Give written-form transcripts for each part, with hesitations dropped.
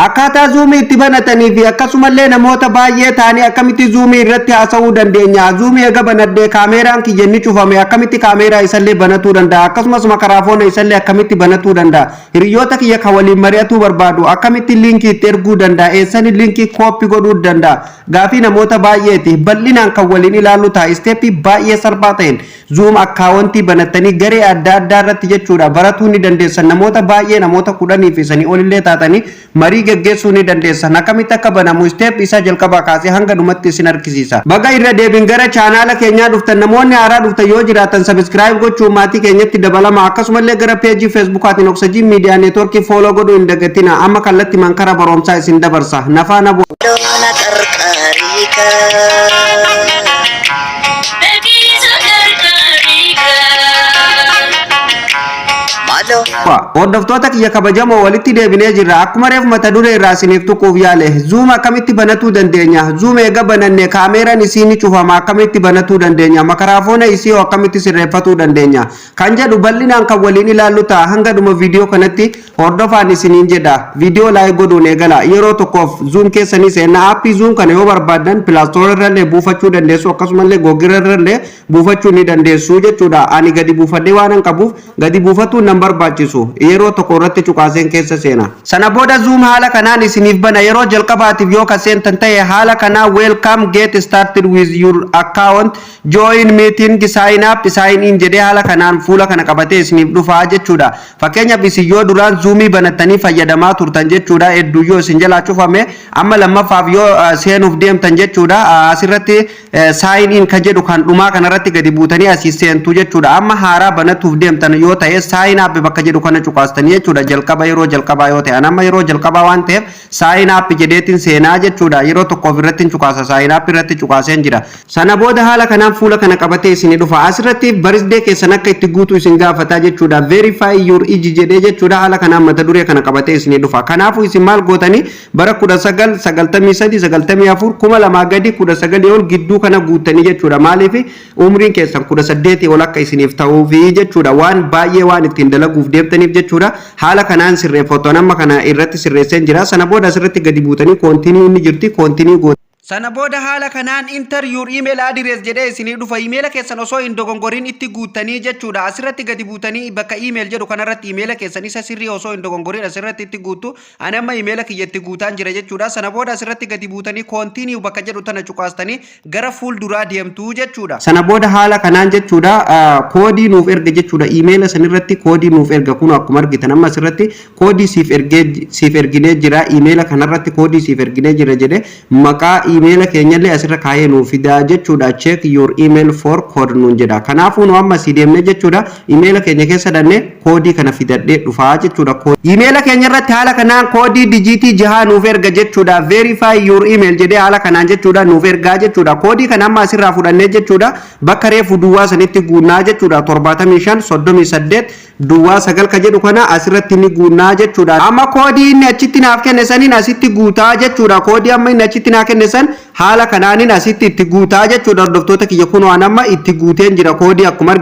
Akkaataa Zoomii itti banatanii fi akkasumallee namoota baay'ee ta'anii akkamitti Zoomii irratti haasa'uu dandeenya? Zoomii eega banadhee kaameeraan kiyya inni cufame, akkamitti kaameeraa isallee banatuu danda'a? Akkasumas makaraafoona isallee akkamitti banatuu danda'a? Hiriyoota kiyya kan waliin mari'atuu barbaadu akkamitti liinkii itti erguu danda'a? Eessani liinkii copy godhuu danda'a? Gaafii namoota baay'eeti. Bal'inaan kan waliin ilaallu ta'a. Step baay'ee salphaa ta'een Zoom accountii banattanii garee adda addaa irratti jechuudha baratuu ni dandeessan. Namoota baay'ee, namoota 10 fi sanii olillee taatanii marii geggeessuu ni dandeessan. Akkamitti akka banamu step isaa jalqabaa kaasee hanga dhumatti isin argisiisa. Baga irra deebiin gara chaanaala keenyaa dhuftan. Namoonni haaraa dhuftan yoo jiraatan subscribe gochuun maatii keenyatti dabalama. Akkasumallee gara peejii Facebookaatiin Oksajii Miidiyaa Networkii follow godhuu hin dagatina. Amma kallatti mankara barumsaa isin dabarsa. Nafaana bu'a. Loona qarqaariikaa. Beeksisa gargaariikaa. Maaloo. Hordoftoota kiyya kabajamoo, walitti deebinee jirra. Akkuma reefu mata duree irraa isiniif tuquuf yaale, Zoom akkamitti banatuu dandeenya? Zoom eega bananne kaameeraan isii ni cufama, akkamitti banatuu dandeenya? Makaraafoona isii hoo akkamitti sirreeffatuu dandeenya? Kan jedhu bal'inaan kan waliin ilaallu ta'a. Hanga dhuma viidiyoo kanatti hordofaan isiniin jedha. Viidiyoo like godhuun eegala. Yeroo tokkoof Zoom keessanii seenna. Aappii Zoom kana yoo barbaaddan Play Store irrallee buufachuu dandeessu, akkasumallee Google irrallee buufachuu ni dandeessu jechuudha. Ani gadi buufadhee waan hin qabuuf gadi buufatuun nan barbaachisu. Yeroo tokko irratti cuqaaseen keessa seena. Sana booda Zoom haala kanaan isiniif bana. Yeroo jalqabaatiif yoo ka seentan ta'e haala kanaa "Welcome, get started with your account, join meeting, sign up, sign in" jedhee haala kanaan fuula kana qabatee isiniif dhufaa jechuudha. Fakkeenyaaf, isin yoo duraan Zoomii banattanii fayyadamaa turtan jechuudha, hedduu yoo isin jalaa cufame, amma lammaffaaf yoo seenuuf deemtan jechuudha, asirratti "sign in" kan jedhu kan dhumaa kanarratti gadi buutanii asii seentu jechuudha. Amma haaraa banatuuf deemtan yoo ta'e "sign up" bakka jedhu kana cuqaastanii jechuudha. Jalqaba, yeroo jalqabaa yoo ta'e, amma yeroo jalqabaa waan ta'eef "sign up" jedheetiin seenaa jechuudha. Yeroo tokkoof irratti cuqaasa. "Sign up" irratti cuqaaseen jira. Sana booda haala kanaan fuula kana qabatee isinii dhufa. Asirratti birthday keessan akka itti guutu isin gaafataa jechuudha. "Verify your age" jedhee jechuudha, haala kanaan mata duree kana qabatee isinii dhufa. Kanaafuu isin maal gootanii? Bara 1993, 94, 2000 gadi, 19 ol, gidduu kana guuttanii jechuudha. Maaliif? Umriin keessan 18 ol akka isiniif ta'uufi jechuudha. Waan baay'ee waan ittiin dalaguuf deemtaniif jechuudha. Haala kanaan sirreeffattoon amma kana irratti sirreesseen jira. Sana booda asirratti gadi buutanii "continue" ni jirti, continue gootu. Sana booda haala kanaan "Enter your email address" jedhee isinii dhufa. Imeela keessan osoo hin dogongorin itti guuttanii jechuudha. Asirratti gadi buutanii bakka "email" jedhu kanarratti imeela keessan isa sirrii osoo hin dogongorin asirratti itti guuttu. Ani amma imeela kiyya itti guutaan jira jechuudha. Sana booda asirratti gadi buutanii "continue" bakka jedhu tana cuqaastanii gara fuulduraa deemtu jechuudha. Sana booda haala kanaan jechuudha koodii nuuf erga jechuudha. Imeela sanirratti koodii nuuf erga. Kun akkuma argitan amma asirratti koodii siif ergee, siif erginee jira. Imeela kanarratti koodii siif erginee jira jedhee maqaa imeela keenyallee asirra kaayee nuuf fidaa jechuudha. "Check your email for code" nuun jedha. Kanaafuu nu amma asii deemnee jechuudha, imeela keenya keessa dhannee koodii kana fidadhee dhufaa jechuudha. Imeela keenya irratti haala kanaan koodii dijiitii 6 nuuf erga jechuudha. "Verify your email" jedhee haala kanaan jechuudha nuuf ergaa jechuudha. Koodii kana amma asirraa fudhannee jechuudha, bakka reefu duwwaa sanitti guunnaa jechuudha. 75 38 09 ka jedhu kana asirratti ni guunnaa jechuudha. Amma koodii inni achitti naaf kenne saniin asitti guutaa jechuudha. Koodii amma inni achitti naaf kenne san haala kanaanin asitti itti guutaa jechuudha. Hordoftoota kiyya, kun waan amma itti guuteen jira koodii. Akkuma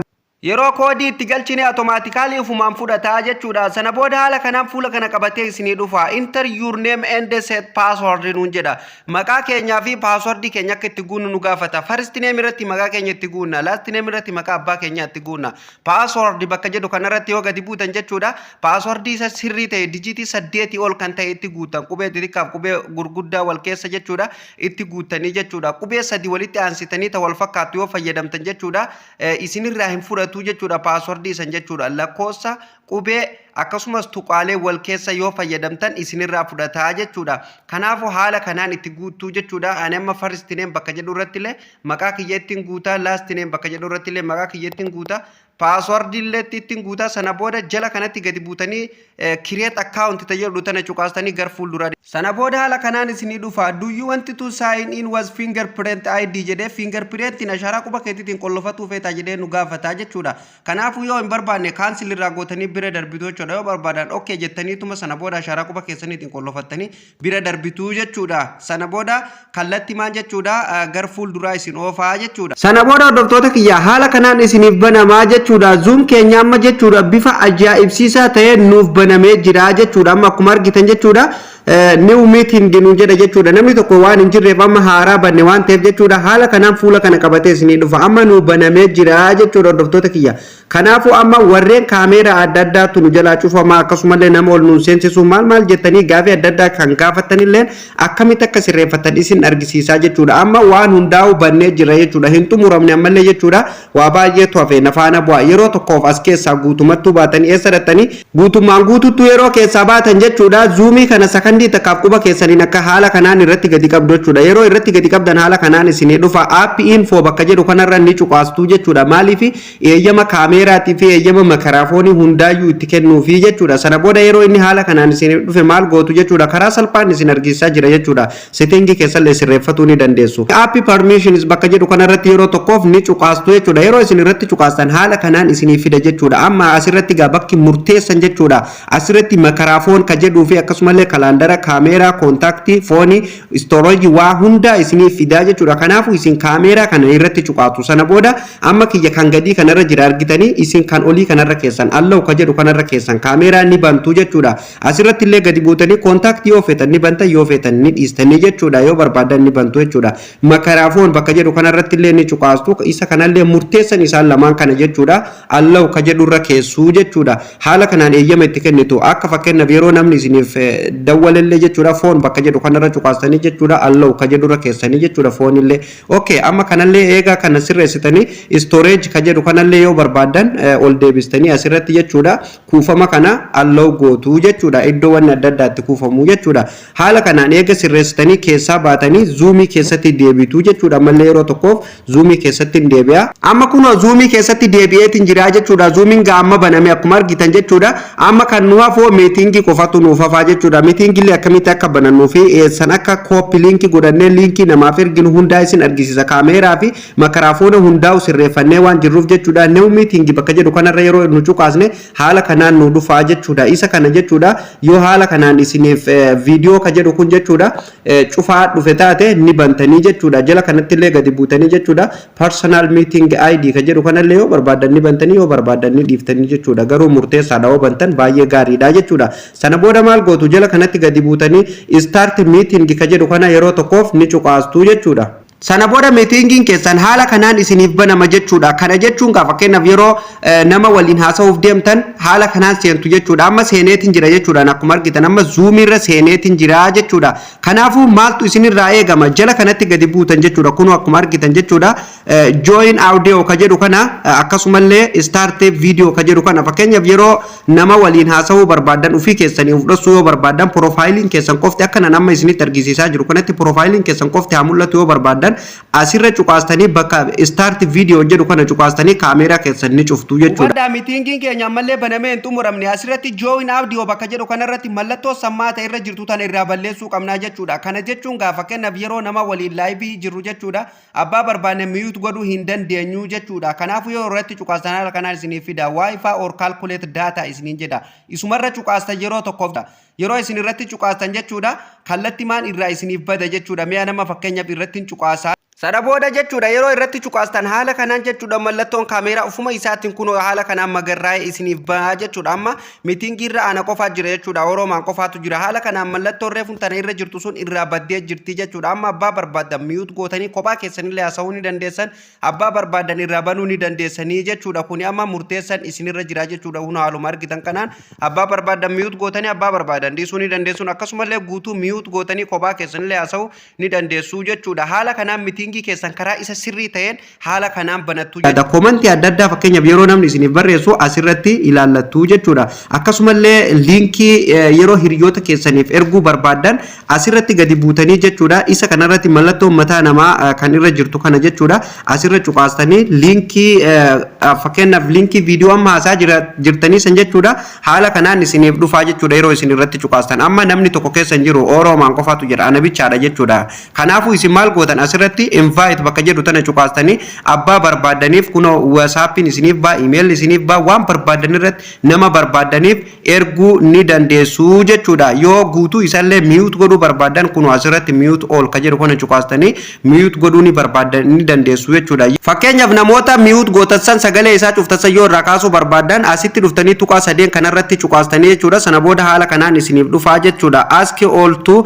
yeroo koodii itti galchine automatically ufumaan fudhataa jechuudha. Sana booda haala kanaan fuula kana qabatee isinii dhufa. "Enter your name and set password" nuun jedha. Maqaa keenyaa fi passwordii keenya akka itti guunnu nu gaafata. First name irratti maqaa keenya itti guunna. Last name irratti maqaa abbaa keenyaa itti guunna. "Password" bakka jedhu kanarratti yoo gadi buutan jechuudha. Passwordii isa sirrii ta'e dijiitii 8 ol kan ta'e itti guutan. Qubee xixiqqaaf qubee gurguddaa wal keessa jechuudha itti guuttanii jechuudha. Qubee sadi walitti aansitanii ta wal fakkaattu yoo fayyadamtan jechuudha, isinirraa hin fudhatu jechuudha passwordii isan jechuudha. Lakkoofsa, qubee akkasumas tuqaalee wal keessa yoo fayyadamtan isinirraa fudhataa jechuudha. Kanaafuu haala kanaan itti guutuu jechuudha. Ani amma "first name" bakka jedhu irratti illee maqaa kiyya ittiin guutaa, "last name" bakka jedhu irratti illee maqaa kiyya ittiin guutaa, passwordii illee ittiin guutaa. Sana booda jala kanatti gadi buutanii "create account" jedhu tana cuqaastanii gar fuulduraa. Sana booda haala kanaan isinii dhufa. "Do you want to sign in with fingerprint ID?" jedhee, fingerprintiin ashaaraa quba keetiitiin qollofatuu feetaa jedhee nu gaafataa jechuudha. Kanaafuu yoo hin barbaanne cancel irraa gootanii bira. bira darbitu jechuudha. Yoo barbaadan okay jettaniituma sana booda ashaaraa quba keessaniitiin qollofattanii bira darbitu jechuudha. Sana booda kallatti maal jechuudha, gar fuulduraa isin oofaa jechuudha. Sana booda, hordoftoota kiyya, haala kanaan isiniif banamaa jechuudha. Zoom keenya amma jechuudha bifa ajaa'ibsiisaa ta'een nuuf banamee jira jechuudha. Amma akkuma argitan jechuudha, new meeting nuun jedha jechuudha. Namni tokko waan hin jirreef, amma haaraa banne waan ta'eef jechuudha, haala kanaan fuula kana qabatee isinii dhufa. Amma nu banamee jira jechuudha, hordoftoota kiyya. Kanaafuu amma warreen kaameeraa adda addaatu nu jalaa cufamaa, akkasumallee nama ol nuun seensisu, maal maal jettanii gaafii adda addaa kan gaafattanillee akkamitti akka sirreeffatan isin argisiisaa jechuudha. Amma waan hundaa'u bannee jira jechuudha. Hin xumuramne ammallee jechuudha. Waa baay'eetu hafe, na faana bu'a. Yeroo tokkoof as keessaa guutumattuu baatanii eessa dhattanii, guutummaan guututtuu yeroo keessaa baatan jechuudha. Zoomii kana sakandii takkaaf quba keessaniin akka haala kanaan irratti gadi qabdu jechuudha. Yeroo irratti gadi qabdan haala kanaan isinii dhufa. App info bakka jedhu kanarra ni cuqaastuu jechuudha. Maaliif? Eeyyama kaameeraatii fi eeyyama makaraafoonii hundaayyuu itti kennuufi jechuudha. Sana booda yeroo inni haala kanaan isinii dhufe maal gootu jechuudha? Karaa salphaan isin argisiisaa jira jechuudha. Settingii keessallee sirreeffatuu ni dandeessu. App permissions bakka jedhu kanarratti yeroo tokkoof ni cuqaastu jechuudha. Yeroo isin irratti cuqaastan haala kanaan isinii fida jechuudha. Amma asirratti gaa bakki murteessan jechuudha. Asirratti microphone ka jedhuu fi akkasumallee calendar, kaameeraa, contactii, phoneii, storageii waa hundaa isinii fidaa jechuudha. Kanaafuu isin kaameeraa kana irratti cuqaastu. Sana booda amma kiyya kan gadii kanarra jira argitanii, isin kan olii kanarra keessan, allow ka jedhu kanarra keessan, kaameeraa ni bantu jechuudha. Asirratti illee gadi buutanii contactii yoo feetan ni bantan, yoo feetan ni dhiistanii jechuudha. Yoo barbaadan ni bantu jechuudha. Microphone bakka jedhu kanarratti illee ni cuqaastu. Isa kanallee murteessan isaan lamaan kana jechuudha. Allow ka jedhurra keessuu jechuudha. Haala kanaan eeyyama itti kennitu. Akka fakkeenyaaf yeroo namni isiniif dawwalellee jechuudha, phone bakka jedhu kanarra cuqaastanii jechuudha, allow ka jedhurra keessanii jechuudha phoneillee. Okay, amma kanallee eegaa kana sirreessitanii, storage ka jedhu kanallee yoo barbaadan ol deebistanii asirratti jechuudha, kuufama kana allow gootuu jechuudha. Iddoo wanni adda addaatti kuufamu jechuudha. Haala kanaan eega sirreessitanii keessaa baatanii Zoomii keessatti deebitu jechuudha. Ammallee yeroo tokkoof Zoomii keessatti hin deebi'a. Amma kunoo Zoomii keessatti deebi'eetiin jira jechuudha. Zoomiin gaa amma baname akkuma argitan jechuudha. Amma kan nu hafoo meetingii qofatu nuuf hafaa jechuudha. Meetingillee akkamitti akka banannuu fi eessan akka copy linkii godhannee linkii namaaf erginu hundaa isin argisiisa. Kaameeraa fi makaraafoona hundaa'u sirreeffannee waan jirruuf jechuudha. New meetingii bakka jedhu kanarra yeroo nu cuqaasne haala kanaan nu dhufaa jechuudha. Isa kana jechuudha, yoo haala kanaan isiniif viidiyoo ka jedhu kun jechuudha cufaa dhufe taate, ni bantanii jechuudha. Jala kanatti illee gadi buutanii jechuudha, personal meeting ID ka jedhu kanallee yoo barbaadan ni bantanii, yoo barbaadan ni dhiiftanii jechuudha. Garuu murteessaadha, yoo bantan baay'ee gaariidha jechuudha. Sana booda maal gootu? Jala kanatti gadi buutanii start meeting ka jedhu kana yeroo tokkoof ni cuqaastuu jechuudha. Sana booda meetingiin keessan haala kanaan isiniif banama jechuudha. Kana jechuun gaa fakkeenyaaf yeroo nama waliin haasa'uuf deemtan haala kanaan seentu jechuudha. Amma seeneetiin jira jechuudha. Akkuma argitan amma Zoomiirra seeneetiin jira jechuudha. Kanaafuu maaltu isinirraa eegama? Jala kanatti gadi buutan jechuudha. Kunoo akkuma argitan jechuudha. Join audio ka jedhu kana, akkasumallee start video ka jedhu kana, fakkeenyaaf yeroo nama waliin haasa'uu barbaadan, ofii keessanii of dhoksuu yoo barbaadan, profileiin keessan qofti akka nan amma isinitti argisiisaa jiru kanatti profileiin keessan qofti haa mul'atu yoo barbaadan, asirra cuqaastanii bakka start video jedhu kana cuqaastanii kaameeraa keessan ni cuftu jechuudha. Hubadhaa, meetingiin keenya ammallee banamee hin xumuramne. Asirratti join audio bakka jedhu kanarratti mallattoo sammaata irra jirtu tana irraa balleessuu qabnaa jechuudha. Kana jechuun gaafa fakkeenyaaf yeroo nama waliin liveii jirru jechuudha, abbaa barbaanne mute godhuu hin dandeenyu jechuudha. Kanaafuu yoo irratti cuqaastan haala kanaan isiniif fida. Wi-Fi or calculate data isiniin jedha. Isumarra cuqaastan yeroo tokkoof. Yeroo isin irratti cuqaastan jechuudha, kallatti maan irraa isiniif bada jechuudha. Mi'a nama fakkeenyaaf irratti hin cuqaasaa. Sana booda jechuudha, yeroo irratti cuqaastan haala kanaan jechuudha, mallattoon kaameeraa ufuma isaatiin kunoo haala kanaan magarraa'ee isiniif bahaa jechuudha. Amma meetingii irra ana qofaa jira jechuudha. Oroomaan qofaatu jira. Haala kanaan mallattoon reefuun tana irra jirtu sun irraa baddee jirti jechuudha. Amma abbaa barbaadan mute gootanii kophaa keessanillee haasa'uu ni dandeessan. Abbaa barbaadan irraa banuu ni dandeessanii jechuudha. Kuni amma murteessan isinirra jira jechuudha. Kun haaluma argitan kanaan abbaa barbaadan mute gootanii abbaa barbaadan dhiisuu ni dandeessuun, akkasumallee guutuu mute gootanii kophaa keessanillee haasa'uu ni dandeessuu jechuudha. Haala kanaan meetingii keessan karaa isa sirrii ta'een haala kanaan banattu jechuudha. Commentii adda addaa fakkeenyaaf yeroo namni isiniif barreessu asirratti ilaallattu jechuudha. Akkasumallee linkii yeroo hiriyoota keessaniif erguu barbaadan asirratti gadi buutanii jechuudha. Isa kanarratti mallattoo mataa namaa kan irra jirtu kana jechuudha. Asirra cuqaastanii linkii, fakkeenyaaf linkii viidiyoo amma haasaa jirtanii san jechuudha. Haala kanaan isiniif dhufaa jechuudha yeroo isin irratti cuqaastan. Amma namni tokko keessa hin jiru, Oroomaan qofaatu jira, ana bichaadha jechuudha. Kanaafuu isin maal gootan asirratti? Invite bakka jedhu tana cuqaastanii abbaa barbaadaniif, kunoo WhatsAppiin isiniif baa, email isiniif baa, waan barbaadan irratti nama barbaadaniif erguu ni dandeessu jechuudha. Yoo guutuu isallee mute godhuu barbaadan, kunoo asirratti mute all ka jedhu kana cuqaastanii mute godhuu ni barbaadan ni dandeessu jechuudha. Fakkeenyaaf, namoota mute gootatsan, sagalee isaa cuftatsan yoo irraa kaasuu barbaadan, asitti dhuftanii tuqaa sadeen kanarratti cuqaastanii jechuudha. Sana booda haala kanaan isiniif dhufaa jechuudha. Ask all to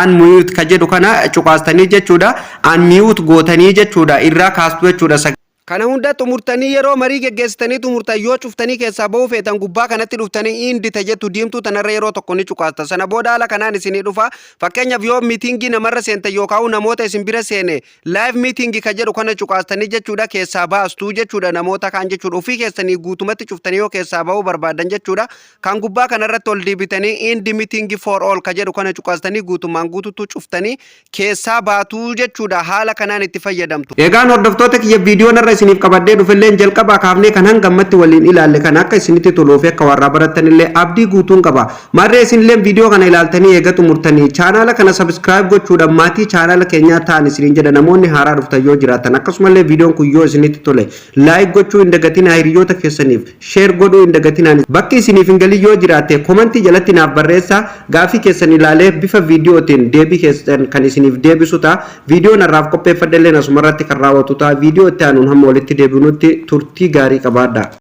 unmute ka jedhu kana cuqaastanii jechuudha. Unmute gootanii jechuudha. Irraa kaastu jechuudha. Kana hunda xumurtanii, yeroo marii geggeessitanii xumurtan, yoo cuftanii keessaa bahuu feetan, gubbaa kanatti dhuftanii end ta jettu diimtuu tanarra yeroo tokko ni cuqaasta. Sana booda haala kanaan isinii dhufa. Fakkeenyaaf, yoo meetingii namarra seentan yookaan namoota isin bira seene, leave meeting ka jedhu kana cuqaastanii jechuudha, keessaa baastuu jechuudha namoota kaan jechuudha. Ofii keessanii guutumatti cuftanii yoo keessaa bahuu barbaadan jechuudha. Kan gubbaa kanarratti ol deebitanii end meeting for all ka jedhu kana cuqaastanii guutummaan guututti cuftanii keessaa baatuu jechuudha. Haala kanaan itti fayyadamtu. Egaan hordoftoota kiyya, viidiyoon irra isiniif qabadhee dhufilleen jalqabaa kaafnee kan hanga ammatti waliin ilaalle kan akka isinitti toluu fi akka warraa barattanillee abdii guutuun qaba. Maarree, isinillee viidiyoo kana ilaaltanii eega xumurtanii chaanaala kana subscribe gochuudhaan maatii chaanaala keenyaa ta'an isiniin jedha, namoonni haaraa dhuftan yoo jiraatan. Akkasumallee viidiyoon kun yoo isinitti tole like gochuu hin dagatinaa, hiriyoota keessaniif share godhuu hin dagatinaa. Bakki isiniif hin galin yoo jiraatte commentii jalatti naaf barreessaa, gaafii keessan ilaalee bifa viidiyootiin deebii keessan kan isiniif deebisu ta'a. Viidiyoon har'aaf qopheeffadhelleen asumarratti kan raawwatu ta'a. Viidiyoo itti aanuun hamma walitti deebinutti turtii gaarii qabaadha.